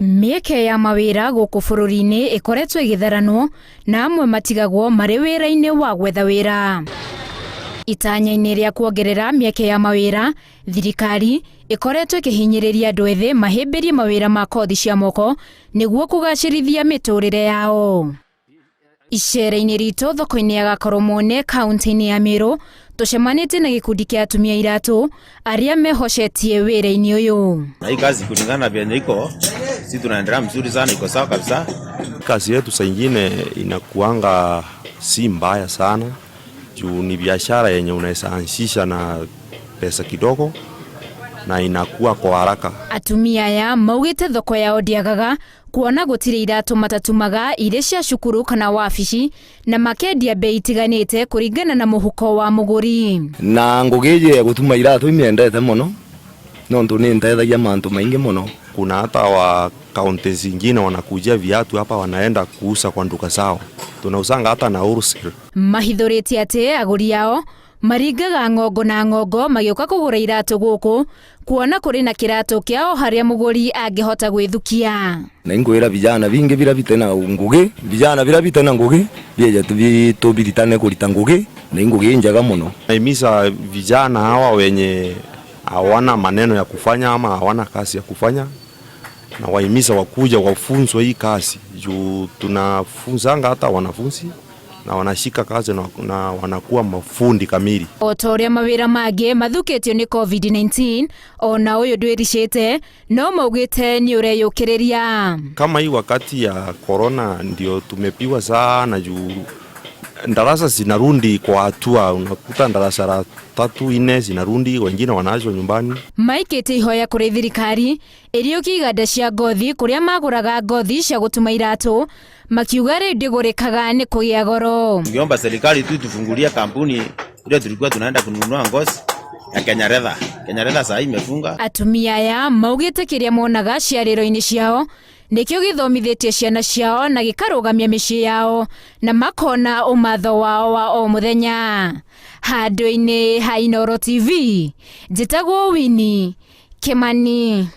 Mĩeke ya mawĩra gũkũ bũrũri-inĩ ĩkoretwo ĩgĩtharanwo na amwe matigagwo marĩ wĩra-inĩ wa gwetha wĩra. Itanya-inĩ rĩa kuongerera mĩeke ya mawĩra, thirikari ĩkoretwo ĩkĩhinyĩrĩria andũ ethĩ mahĩmbĩrie mawĩra ma kothi cia moko nĩguo kũgacĩrithia mĩtũrĩre yao. Icera-inĩ ritũ thoko-inĩ ya Gakoromone kaunti-inĩ ya Meru tũcemanĩtie na gĩkundi kĩa atumia iratũ arĩa mehocetie wĩra-inĩ ũyũ. Na hii kazi kulingana na vyenye iko, si tunaendelea mzuri sana, iko sawa kabisa. Kazi yetu saa ingine inakuanga si mbaya sana juu ni biashara yenye unaweza anzisha na pesa kidogo na inakuwa kwa haraka. Atumia aya maugĩte thoko yao ndĩagaga kuona gũtirĩ iratũ matatumaga irĩ cia cukuru kana wabici na makendia bei itiganĩte kũringana na mũhuko wa mũgũri. Na ngugi iji ya gutuma iratu imiendete muno nontu ni ntethagia mantu maingi muno. Kuna hata wa kaunti zingine wanakujia viatu hapa wanaenda kuuza kwa nduka zao, tunauzanga hata na wholesale. Mahithũrĩtie atĩ agũri ao maringaga ng'ongo na ng'ongo magĩũka kũgũra iratũ gũkũ kuona kũrĩ na kĩratũ kĩa o harĩa mũgũri angĩhota gwĩthukia. Na ingwira vijana bingi bira bitena ngugi, vijana bira bitena ngugi bieja tubiritane kurita ngugi na ngugi njega muno. Nahimiza vijana hawa wenye hawana maneno ya kufanya ama hawana kazi ya kufanya, na wahimiza wakuja wafunzwe hii kazi juu tunafunzanga hata wanafunzi na wanashika kazi na wanakuwa mafundi kamili. O ta ũrĩa mawĩra mangĩ mathũkĩtio nĩ COVID-19 ona ũyũ ndwĩricĩte no maugĩte nĩ ũreyũkĩrĩria. Kama hii wakati ya corona ndio tumepiwa sana juu darasa zinarundi kwa hatua, unakuta darasa la tatu ine zinarundi, wengine wanaachwa nyumbani. Maikĩte ihoya kũrĩ thirikari ĩriũkie iganda cia ngothi kũrĩa magũraga ngothi cia gũtuma iratũ makiuga rĩu ndĩgũrĩkaga nĩ kũgĩa goro. Tungeomba serikali tu tufungulie kampuni ile tulikuwa tunaenda kununua ngozi ya Kenya Leather. Kenya Leather saa hii imefunga. Atumia aya maugĩte kĩrĩa monaga ciarĩro-inĩ ciao nĩkĩo gĩthomithĩtie ciana ciao na gĩkarũgamia mĩciĩ yao na makona ũmatho wao wa o mũthenya. Handũ-inĩ ha Inooro TV njĩtagwo Winnie Kimani.